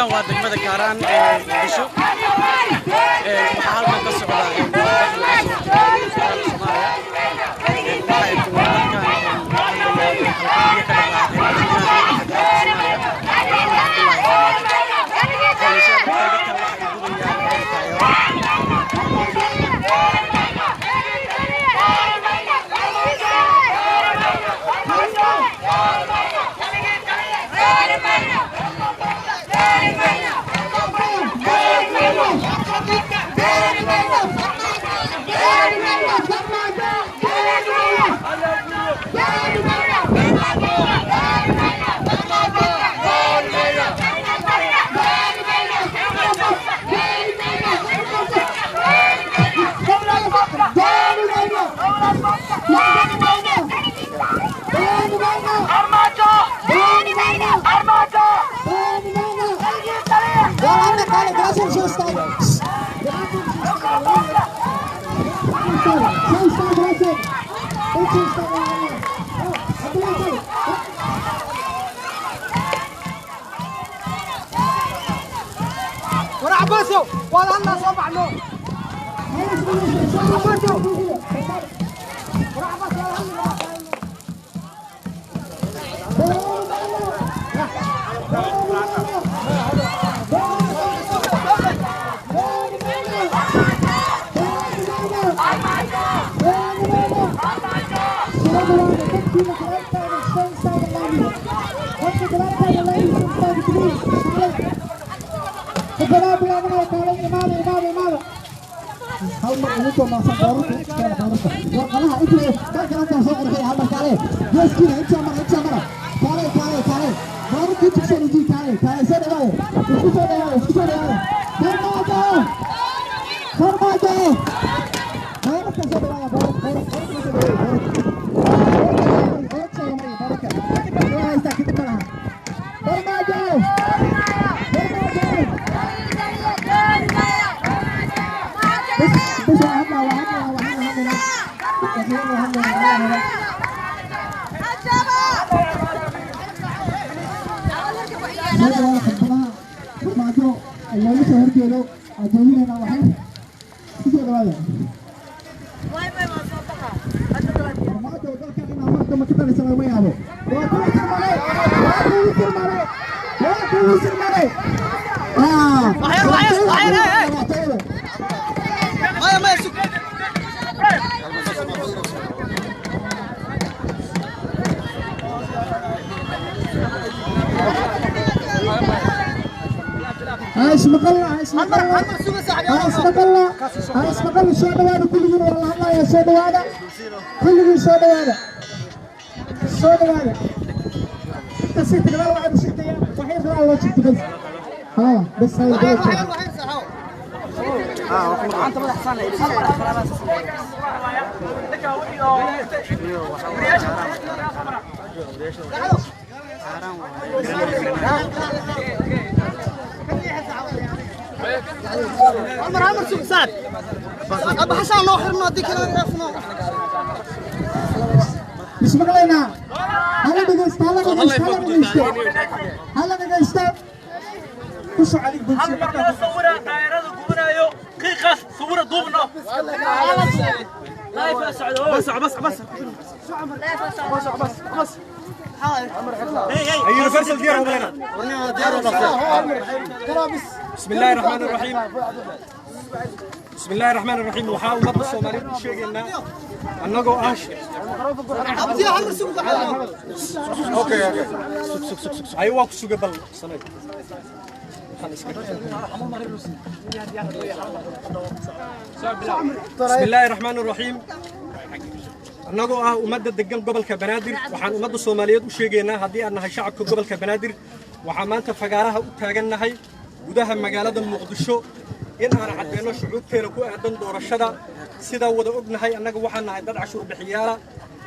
Halkan waa degmada Kaaraan ee Muqdisho. Waxaa halkan ka socda Soomaaliya. Waxa ay duwan dadkan hadlaya ka dhaqaaqay madaxweynaha Soomaaliya Maxamed Cabdullaahi Farmaajo. Dadkan waxay gubayaan taayiro. بسم الله الرحمن الرحيم. بسم الله الرحمن الرحيم. Waxaa ummadda Soomaaliyeed u sheegaynaa annagoo ah ay waa ku suga bal sanad. بسم الله الرحمن الرحيم. Annagoo ah ummadda degan gobolka Banaadir, waxaan ummadda Soomaaliyeed u sheegaynaa haddii aan nahay shacabka gobolka Banaadir, waxaa maanta fagaaraha u taagannahay gudaha magaalada Muqdisho in aan caddeeno shucuurteena ku aadan doorashada. Sidaa wada ognahay, annaga waxaan nahay dad cashuur bixiyaala.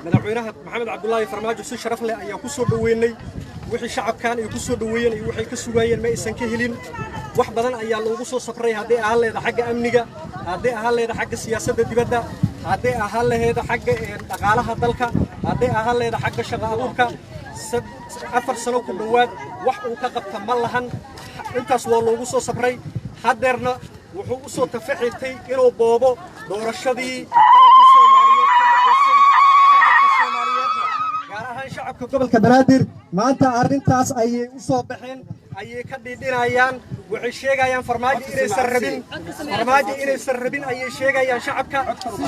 Madaxweynaha Maxamed Cabdullaahi Farmaajo si sharaf leh ayaa ku soo dhoweynay. Wixii shacabkan ay ku soo dhoweeyeen iyo waxay ka sugayeen ma aysan ka helin. Wax badan ayaa loogu soo safray, hadday ahaan leeda xagga amniga, hadday ahaan leeda xagga siyaasadda dibadda, hadday ahaan laheeda xagga dhaqaalaha dalka, hadday ahaan leeda xagga shaqo abuurka. 4 sano ku dhowaad wax uu ka qabta ma lahan. Intaas waa loogu soo sabray. Haddeerna wuxuu u soo tafaxitay inuu boobo doorashadii qaranka Soomaaliyeed ka dhaxaysay, shacabka Soomaaliyeedna, gaar ahaan shacabka gobolka Banaadir. Maanta arrintaas ayay u soo baxeen, ayay ka dhiidhinayaan. Waxay sheegayaan Farmaajo inaysan rabin, Farmaajo inaysan rabin ayay sheegayaan shacabka.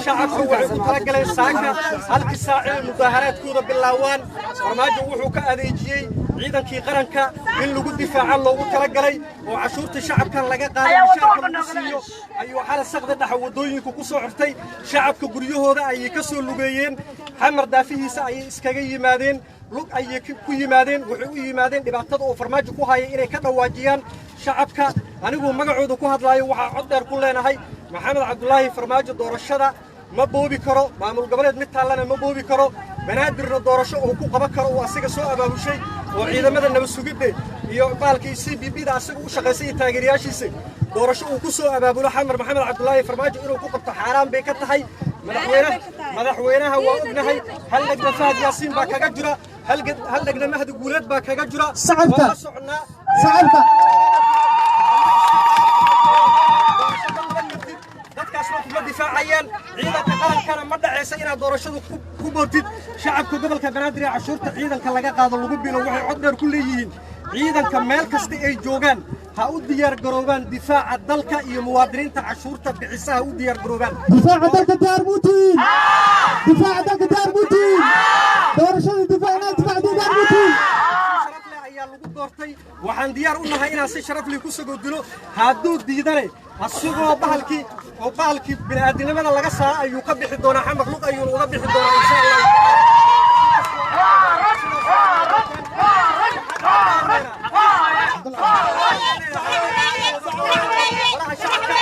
Shacabka waxay ku talagaleen saaka halkii saac inay mudaaharaadkooda bilaawaan. Farmaajo wuxuu ka adeejiyey ciidankii qaranka in lagu difaaca loogu talagalay oo cashuurta shacabkan laga qaaday, mushaarka lagu siiyo, ayuu xala saqda dhexa waddooyinka ku soo xirtay. Shacabka guryahooda ayay ka soo lugeeyeen, Xamar daafihiisa ayay iskaga yimaadeen, lug ayay ku yimaadeen. Waxay u yimaadeen dhibaatada oo Farmaajo ku haya inay ka dhawaajiyaan. Shacabka, anigu magacooda ku hadlaayo, waxaa cod dheer ku leenahay: Maxamed Cabdulaahi Farmaajo doorashada ma boobi karo, maamul goboleed mid taallana ma boobi karo, Banaadirna doorasho uu ku qaban karo uu asiga soo abaabushay oo ciidamada nabad sugidda iyo baalkii CBB da asaga u shaqaysay iyo taageerayaashiisa doorasho uu ku soo abaabulo Xamar Maxamed Cabdulaahi Farmaajo inuu ku qabto xaaraan bay ka tahay. Madaxweynaha waa ognahay, hal dhegna Fahad Yaasiin baa kaga jira, hal dhegna Mahdi Guuleed baa kaga jira. Shacabka. Waa la soconaa. Shacabka. Dadkaasna kuma difaacayaan, ciidanka qarankana ma dhacaysa inaad doorashadu ku bootid. Shacabka gobolka Banaadir ee cashuurta ciidanka laga qaado lagu bilo waxay cod dheer ku leeyihiin: ciidanka meel kasta ay joogaan ha u diyaar garoobaan difaaca dalka iyo muwaadiniinta cashuurta bixisa ha u diyaar garoobaan. Difaaca dalka diyaar muutiin? Difaaca dalka diyaar muutiin? Doorashada difaacna difaaca diyaar muutiin? Sharaf leh ayaa lagu doortay. Waxaan diyaar u nahay inaan si sharaf leh ku sagoodilo. Hadduu diidane, asigoo bahalkii oo bahalkii bini'aadinimada laga saara ayuu ka bixi doonaa Xamar, lug ayuuna uga bixi doonaa, insha Allah. Golaha shacabka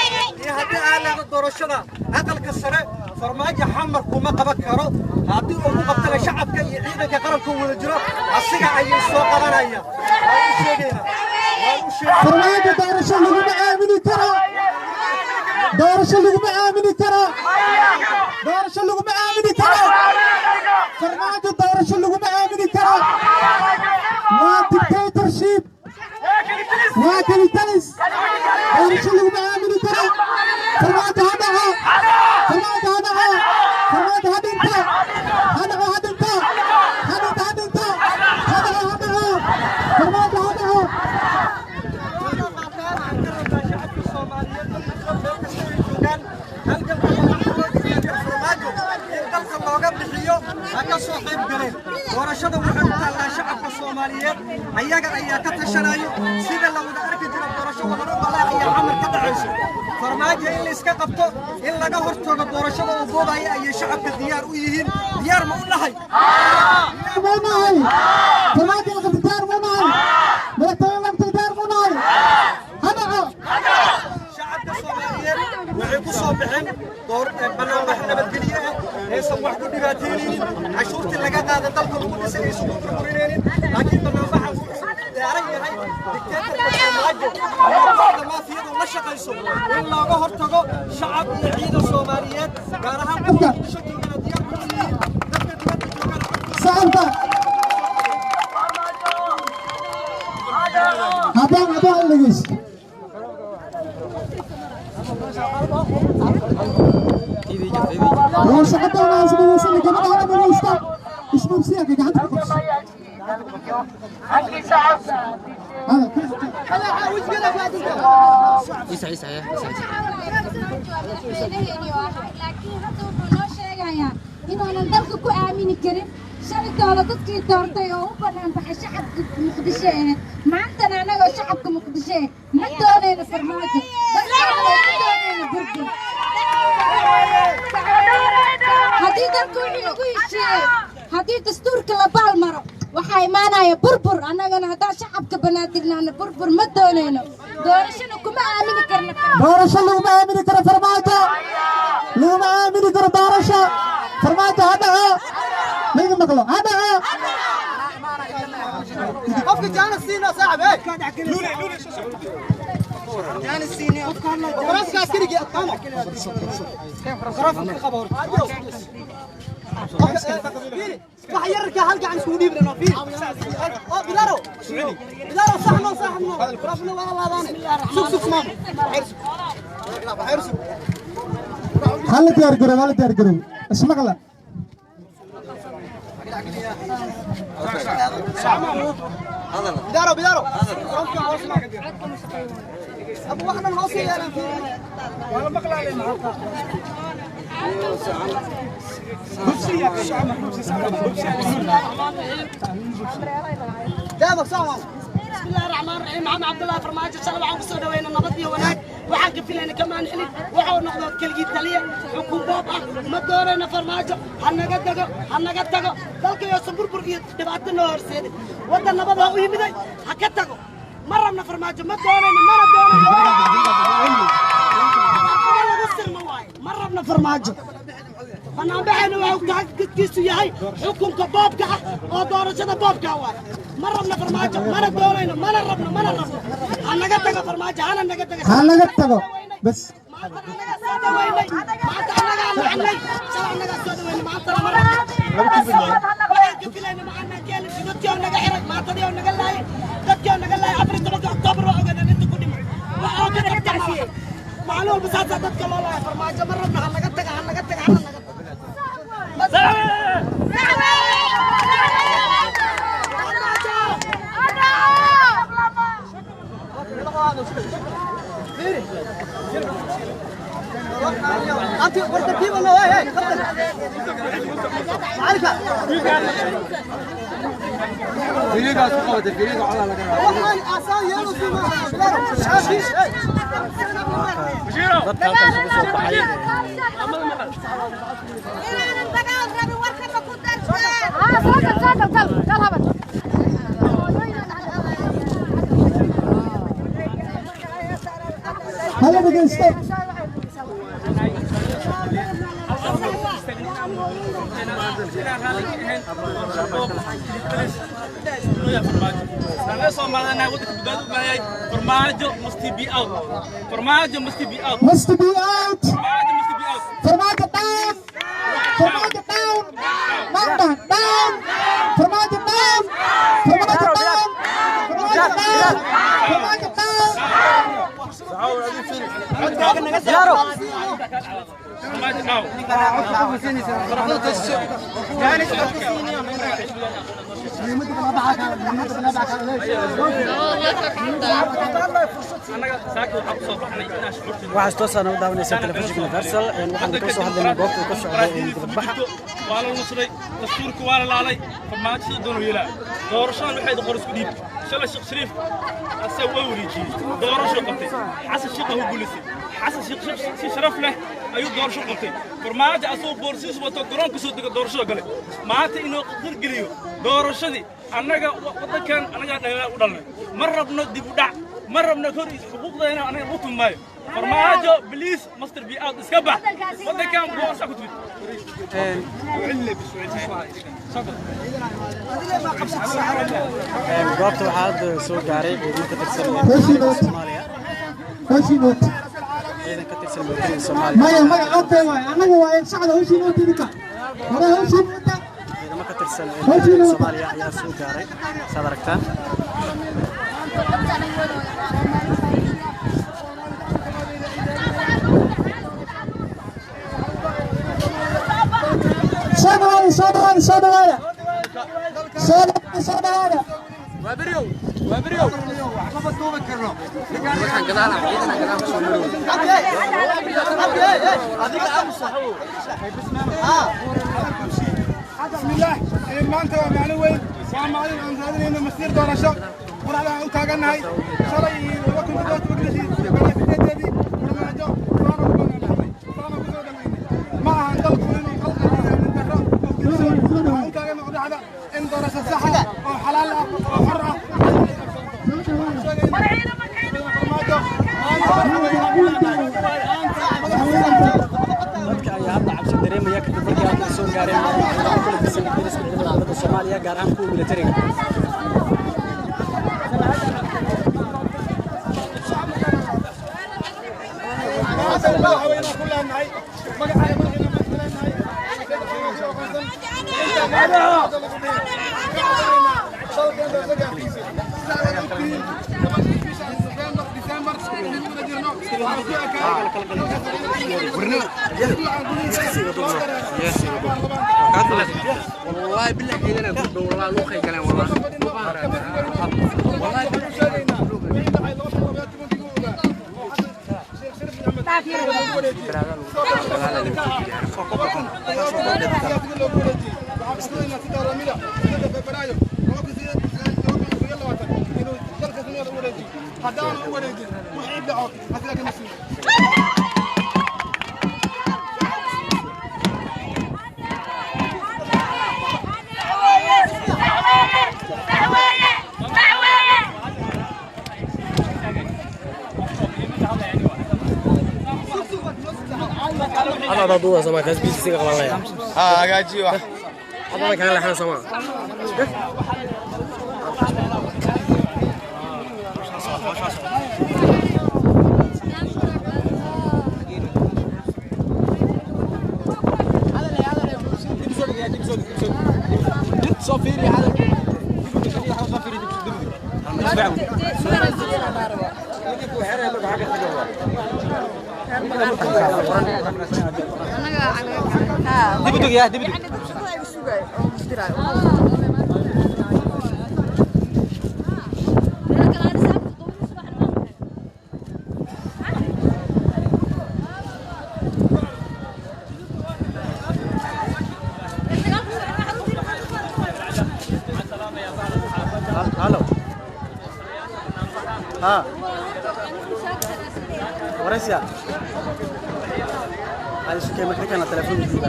iyo haddii aan leedo doorashada aqalka sare, Farmaajo Xamar kuma qaban karo. Haddii uu ku qabtana, shacabka iyo ciidanka qaranka wada jiro asiga ayay soo qabanaya. Waan u sheegaynaa, waan u sheegaynaa. Farmaajo doorasho laguma aamini karo, doorasho laguma aamini karo, doorasho laguma aamini karo. Farmaajo doorasho laguma aamini karo. Waa dictatorship, waa kelitalis. Doorasho laguma aamini karo. Farmaajo ha dhaco, Farmaajo ha dhaco, Farmaajo ha dhinto, ha dhaco, ha dhinto, ha dhinto, ha dhinto, ha dhaco, ha dhaco, Farmaajo ha dhaco. Shacabka Soomaaliyeed meel kasta ay joogaan, halganka Farmaajo in dalka looga bixiyo ha ka soo qayb galeen. Doorashada waxay u taallaa shacabka Soomaaliyeed, ayaga ayaa ka tashanayo. Sida la wada arki jiro, doorasho wadano golaha ayaa Xamar ka dhacayso. Farmaajo in la iska qabto, in laga hortago doorashada uu boobaya ayay shacabka diyaar u yihiin. Diyaar ma u nahay? Diyaar ma nahay? Farmaajo la qabto diyaar ma nahay? Madaxtooye la qabto diyaar ma nahay? Ha dhaco. Shacabka Soomaaliyeed waxay ku soo baxeen door banaanbax nabadgelyo ah, aysan wax ku dhibaataynaynin, cashuurtii laga qaada dalka lagu dhisay aysan ku burburinaynin, laakiin banaanbaxa wuxuu daaran yahay dictatorka Farmaajo iyo kooxda maafiyadu la shaqayso in looga hortago. Shacab iyo ciidan Soomaaliyeed, gaar ahaan kuwa Muqdisho joogana, diyaar ku yihiin, dadka dibadda joogana codkooda. Shacabka haddaan dhegeysto. Waa shaqadoona is dhegeysana, gabadha hala dhegeysta. Isbuubsiyaanka gacanta ku qabso. Hada. Laakiin hadda wuxuu noo sheegayaa inuunan dalka ku aamini karin. Shalaytoola dadkii doortay oo u bannaan baxay shacabka Muqdisho ahayd. Maantana annagoo shacabka Muqdisho ah ma doonayno Farmaajo, dalkaana ma doonayno burbur. Haddii dalka wixii lagu heshiiyey, haddii dastuurka la baal maro, waxaa imaanaya burbur. Annagana haddaan shacabka Banaadirnaana burbur ma doonayno, doorashana kuma aamini karno. Doorasho laguma aamini karo Farmaajo, laguma aamini karo doorasho. Farmaajo ha dhaco, layga maqlo, ha dhaco. Qofka jaanis siina saaxib, hey, jaanis siini qofka askarigi adkaamo qofka qabo horta. Wax yarka hal gacan iskugu dhiibna fiir oo bilaro bilaro sax noo sax. Hala diyaar garow, hala diyaar garow, ismaqla. بسم الله الرحمن الرحيم. محمد عبد الله فرماجو shalay waxaan kusoo dhaweynay nabad iyo wanaag, waxaan ka filayna kamaan helin. Waxuu noqdo keligii taliya xukun boob ah. Ma doonayna Farmaajo, ha naga tago, ha naga tago. Dalka iyo burbur iyo dhibaato noo horseeday, waddan nabad ha u yimiday, ha ka tago. Ma rabna Farmaajo, ma doonayno, mana doonayno. Lagu sirma waaye, ma rabna Farmaajo. Banaanbaxayna waxa tacadkiisu yahay xukunka boobka ah oo doorashada boobka waaye. Ma rabna Farmaajo, mana doonayno, mana rabno, mana rabno. Ha naga tago Farmaajo, hana naga tago, ha naga tago bas. Maanta annagaa soo dhaweynay, maanta annagaa nacnay, shalay annagaa soo dhaweynay, maantana ma rabno. Waxaan ka filayna macaanaan ka helin. Dadkii oo naga xiray, maantadii oo naga laayay, dadkii oo naga laayay 14-ka Oktoobar waa ogaadeen inta ku dhimay. Wax oo ka qabta ma laha. Maalin walba saasaa dadka loo laaya. Farmaajo ma rabno, ha naga taga, ha naga taga, hana naga taga. Dadka halkan isugu soo baxay. Inaanan dagaal rabin warkana ku darteen. Hala dhegeysto. Farmaajo must be out. Farmaajo must be out. Must be out. Farmaajo must be out. Farmaajo down, Farmaajo down, Manda down, Farmaajo down, Farmaajo down, Farmaajo down, Farmaajo down. Farmaajo down. Annaga saaka waxaa kusoo baxnay inaan shucuurteena Waxaa toosaan u daawanaysaa telefishinka Universal. Waxaan ka soo hadlaynaa goobta uu ka socdo dibadbaxa. Waa la nusray dastuurka, waa la laalay. Farmaajo sida doonu yeelaa. Doorashadan waxay qor isku dhiib. Shalay Sheekh Shariif asaga waa wareejiyey, doorasho qabtay. Xasan Sheekh uu guuleystay. Xasan Sheekh si sharaf leh ayuu doorasho qabtay. Farmaajo asagoo boorsiis wato garoonka soo dega doorashada gale. Maanta inuu hirgeliyo doorashadii, annaga waddankan annagaa dhalina u dhalnay, ma rabno dib u dhac, ma rabno kor xuquuqdeena annaga lagu tumaayo. Farmaajo, please, must be out, iska bax waddankan, boorsa ku timid. Goobta waxaa hadda soo gaaray ciidamo ka tirsan Howshiina wata. Soomaaliya, Howshiina wata. ciidan ka tirsan militariga Soomaaliya. Maya, maya, codkay waaye, annaga waaye socda. Howshiina wata idinka hore, howshiina wata. Ciidamo ka tirsan Howshiina militariga wata. Soomaaliya ayaa soo gaaray, saad aragtaan. Soo dhawaada, soo dhawaada, soo dhawaada, soo dhawaada, soo dhawaada. بسم الله. Maanta waa maalin weyn, waa maalin aan raadinayno masiir doorasho. Qoraxda aan u taagannahay shalay 2017-deedii Farmaajo saana ku banaanaxnay, saana ku soo dhaweynay. Ma ahan dalku inuu qalqal iyo amni darro uu geliso. Waxaan u taagannahay qoraxda in doorasho sax ah oo xalaal ah oo xor ah ay qabsanto. Farmaajo Dadka ayaa hadda cabsi dareemaya kadib markii hadda soo gaareen ciidamo kala tirsan dariska ciidamada dowladda Soomaaliya, gaar ahaan kuwa militariga. Madaxweynaha ku leenahay magacaaga, madaxweynaha ku leenahay والله بالله كذا انا والله لو خي كلام والله والله هذا ضوء سما كاس بيجي سيغ والله ها هاجي واحد هذا كان لحن سما دبدق يا دبدق هلو ها ورسيا هذا شو كلمة كنا تلفون جديد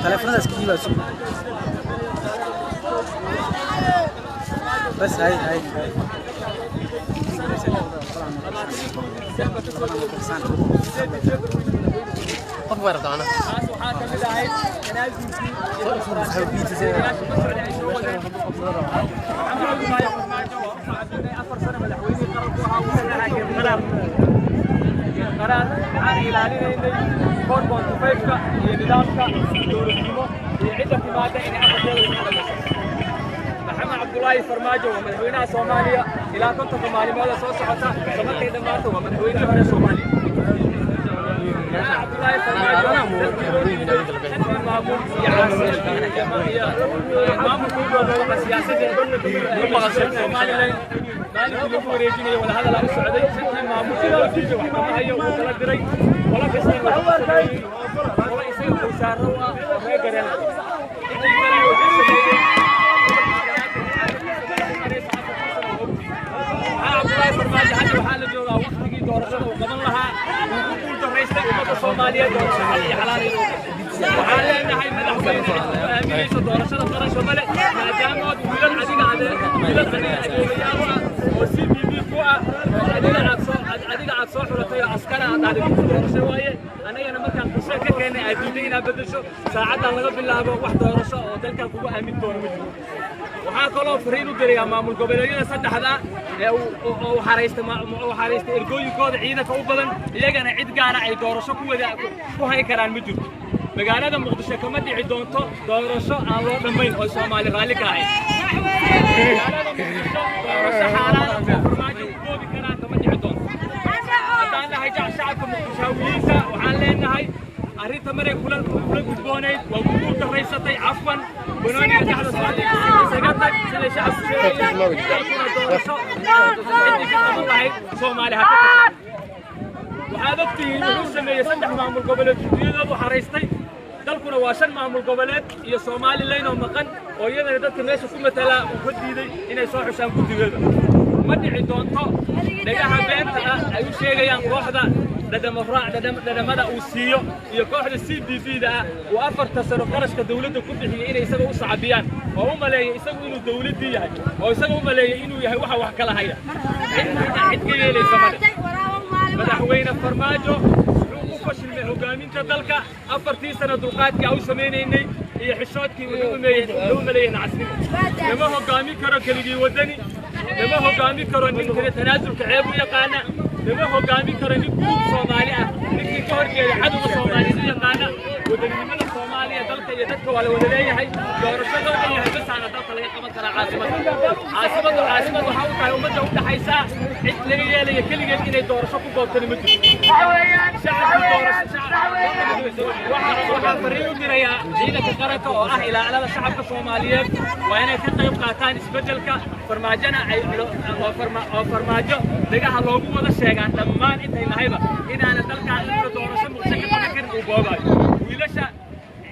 تلفون هذا سكيبة شو بس هاي هاي هاي قف ورد أنا قرار aan ilaalinaynay 4.5ka iyo nidaamka dowladnimo iyo cidda timaada inay afarteeda ku dhamayso. Maxamed Cabdullaahi Farmaajo waa madaxweynaha Soomaaliya ilaa 50 maalmood soo socota sanadkay dhammaata waa madaxweynihii hore Soomaaliya. Maxamed Cabdullaahi Farmaajo maamul iyo maamulka siyaasadda Soomaaliland maalintii lagu wareejinayo wada hadal u socday shantii maamul loo diiday wax kama hayo wuu kala diray wala kasta wax sameeyey wala isaga wasaaro u ah oo reer gareen intii kale wuxuu sameeyey Cabdullaahi Farmaajo hadda waxaa la joogaa waqtigii doorashada uu qaban lahaa wuu ku guuldarraystay ummadda Soomaaliyeed doorasho xal iyo xalaal waxaan leenahay madaxweyne cid ku aaminaysa doorashada qarasho male maadaama aad wiilal adiga wiilal adiga adeegayaal ah oo c b b ku ah oo adiga aad soo xulatay oo askara aad dhahday ku doorasho waaye annagana markaan qorshe ka keennay aad diiday inaad beddesho saacaddan laga bilaabo wax doorasho oo dalkan kugu aamin doono ma jiro. Waxaa kaloo fariin u dirayaa maamul goboleedyada saddexda ee uu xaraystay ergooyinkooda ciidanka u badan iyagana cid gaara ay doorasho ku wada ku hayn karaan ma jirto. Magaalada Muqdisho kama dhici doonto doorasho aan loo dhammayn oo Soomaali raalli ka ahayn. Magaalada Muqdisho doorasho xaaraan oo Farmaajo ku boobi karaan kama dhici doonto. Haddaan nahay shacabka Muqdishaawiyiinta waxaan leenahay arrinta maray kula gudboonayd waa ku guuldarraysatay cafwan banooniga dhexda socday isaga tag sida shacabku sheegayaan dalkuna doorasho ciddii ka qaban lahayd Soomaali ha ka tagto. Waxaad ogtihiin wuxuu sameeyey saddex maamul goboleed guddiyadoodu xaraystay dalkuna waa shan maamul goboleed iyo Somaliland oo maqan oo iyadana dadka meesha ku matala uu ka diiday inay soo xushaan guddigooda. Ma dhici doonto dhagaha beenta ah ay u sheegayaan kooxda dhadhamada uu siiyo iyo kooxda c b b da ah uu afarta sano qarashka dawladda ku bixiyey inay isaga u sacabiyaan oo u maleeyay isagu inuu dawladdii yahay oo isaga u maleeyay inuu yahay waxa wax kala haya cid ka yeelaysa male. Madaxweyne Farmaajo wuxuu ku fashilmay hogaaminta dalka afartii sano dulqaadkii aan u samaynaynay iyo xishoodkii wuxuu u maleeyay nacasnimo. Lama hogaamin karo keligii waddani, lama hogaamin karo nin kale tanaasulka ceeb u yaqaana, lama hogaamin karo nin guud Soomaali ah ninkii ka horjeeda cadowga Soomaaliyeed u yaqaana. Wadaninimada Soomaaliya dalka Dalka iyo dadka waa la wada leeyahay. Doorasho loo dhan yahay basaana dalka laga qaban karaa. Caasimada, caasimadu, caasimad waxaa u tahay ummadda u dhaxaysa. Cid laga yeelaya keligeed inay doorasho ku goobtana ma jirto. Shacabku doorasho. Waxaa fariin u dirayaa ciidanka qaranka oo ah ilaalada shacabka Soomaaliyeed: waa inay ka qayb qaataan isbeddelka. Farmaajona ay oo Farmaajo dhegaha loogu wada sheegaan dhammaan intay nahayba inaana dalkaa inta doorasho Muqdisho ka qaban karin uu boobayo. Wiilasha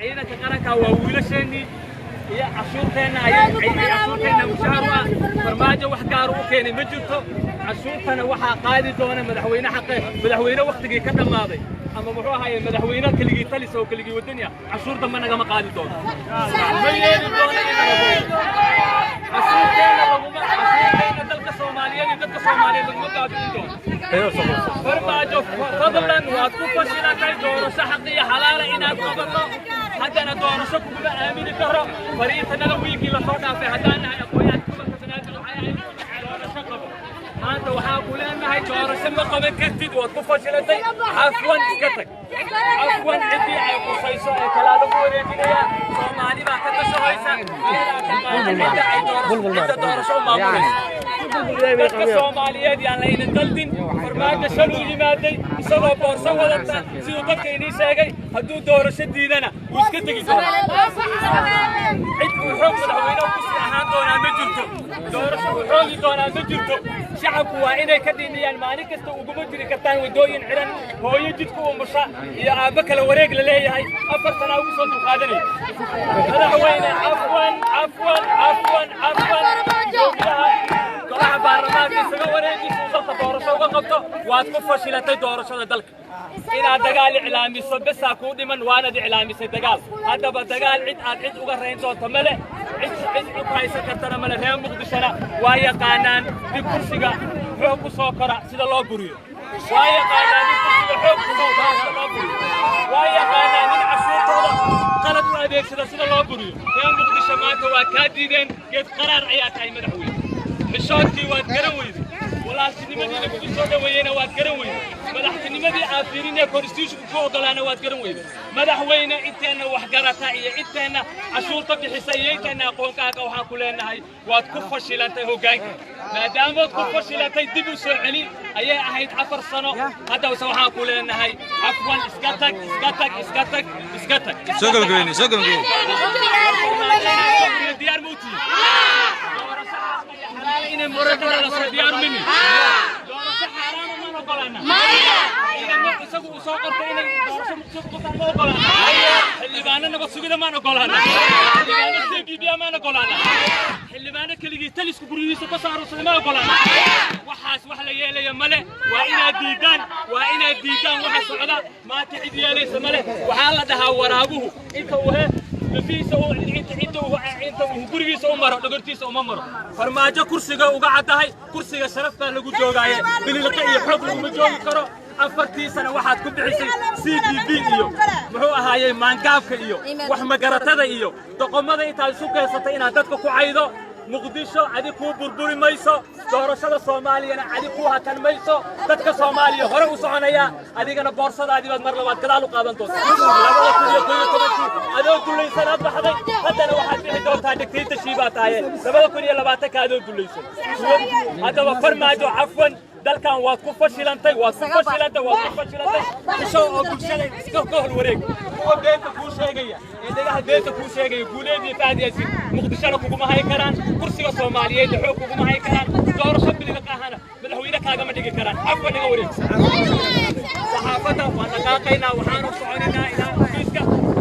ciidanka qaranka waa wiilasheennii iyo cashuurteenna ayay cashuurteenna mushaar u ah. Farmaajo wax gaar u keenay ma jirto. Cashuurtana waxaa qaadi doona madaxweyne xaqe, madaxweyne waktigii ka dhammaaday ama muxuu ahaaye madaxweyne keligii talis oo keligii wadani ah. Cashuur dambe nagama qaadi doono, ma yeeli doono in naga boobo cashuurteenna. Laguma cashuurteenna dalka Soomaaliyeed iyo dadka Soomaaliyeed laguma baabi'in doono. Farmaajo, fadlan, waad ku fashilatay doorasho xaq iyo xalaala inaad qabato. Haddana doorasho kuguma aamini karo. Fariintanada wiigii lasoo dhaafay haddaan nahay aqoonyahanka gobolka Banaadir waxay ahayd doorasho qabo. Maanta waxaa ku leenahay doorasho ma qaban kartid, waad ku fashilatay. Cafwan, iska tag, cafwan. Ciddii ay qusayso ee kalaa lagu wareejinayaa. Soomaali baa ka tashanaysa, iyadaa taqaana cidda ay cidda doorasho u maamulayso. Dadka Soomaaliyeed yaan la idin daldin. Farmaajo shaluu yimaaday isagoo boorso wadata siduu dadka inii sheegay. Hadduu doorasho diidana wuu iska tegi doonaa. Cid uu xoog madaxweyne ku sii ahaan doonaa ma jirto. Doorasho uu xoogi doonaa ma jirto. Shacabku waa inay ka dhimiyaan. Maalin kasta uguma jiri kartaan waddooyin xidhan, hooyo jidku umusha iyo aabbo kale wareeg la leeyahay. 4 sanaa ugu soo dulqaadanaya. Madaxweyne, cafwan, cafwan, cafwan, cafwan. Gudoomiyaha golaha baarlamaanka isaga wareeji si uu dalka doorasho uga qabto. Waad ku fashilatay doorashada dalka. Inaad dagaal iclaamiso besaa kuu dhiman, waanad iclaamisay dagaal. Haddaba dagaal cid aad cid uga rayn doonto male, cid cid u haysan kartana male. Reer Muqdishona waa yaqaanaan dib kursiga xoog ku soo kora sida loo buriyo. Waa yaqaanaan nin kursiga xoog ku soo kora sida loo buriyo. Waa yaqaanaan nin cashuurtooda qalad u adeegsada sida loo buriyo. Reer Muqdisho maanta waa kaa diideen. Geed qaraar ayaa tahay, madaxweyne. Xishoodkii waad garan weyday, walaaltinimadii lagugu soo dhoweeyeyna waad garan weyday, madaxtinimadii aad fiirinee constitutionku ku ogolaana waad garan weyday. Madaxweyne, inteenna waxgarata iyo inteenna cashuurta bixisa iyo inteenna aqoonkaaga waxaan ku leenahay waad ku fashilantay hoggaanka. Maadaamood ku fashilantay, dib u soo celi ayay ahayd 4 sano. Haddase waxaan ku leenahay cafwan, iska tag, iska tag, iska tag, iska tag. Soo gabagabeynay, soo gabagabeynay. Diyaar ma u tihiin doorasho xaq iyo xalaala inay Muqdisho ka dhalato? Diyaar mini doorasho xaaraana maan ogolaana. Ciidamo isagu uu soo qortay inay doorasho Muqdisho ku qabtaan ma ogolaana. Xildhibaano nabad sugida maan ogolaana. Xildhibaano CBB maan ogolaana. Xildhibaano keligii talisku guryihiisa ka soo aruursaday ma ogolaana. Waxaas wax la yeelaya male. Waa inaad diidaan, waa inaad diidaan waxa socda maanta. Cid yeelaysa male. Waxaa la dhahaa waraabuhu inta uu he lafihiisa uu inta uu gurigiisa u maro dhogortiisa uma maro. Farmaajo kursiga uga caddahay. Kursiga sharaf baa lagu joogaaye, bililiqa iyo xoog laguma joogi karo. 4-tii sana waxaad ku bixisay CBB iyo muxuu ahaayey maangaabka iyo wax magaratada iyo doqomada intaad isu keensatay inaad dadka ku caydo. Muqdisho adi kuu burburi mayso, doorashada Soomaaliyana adi kuu hakan mayso. Dadka Soomaaliya hore u soconaya, adigana boorsadaadii baad mar labaad gadaal u qaadan doontaa. 2011-kii adoo dullaysanaad baxday, haddana waxaad bixi doontaa dhigtiinta baa tahaye 2020-ka adoo dullaysan. Haddaba Farmaajo, cafwan, dalkan waad ku fashilantay, waad ku fashilantay, waad ku fashilantay. Isho oo bulshada iska ka hor wareeg. Kuwa beenta kuu sheegaya ee dhagaha beenta kuu sheegaya, Guuleed iyo Fahad Yaasiin, Muqdishona kuguma hay karaan. Kursiga Soomaaliyeedna xoog kuguma hay karaan. Doorasho biliq ahana madaxweyne kaagama dhigi karaan. Cafwan, naga wareeg. Saxaafadda waan dhaqaaqaynaa, waxaanu soconaynaa ilaa xafiiska hore.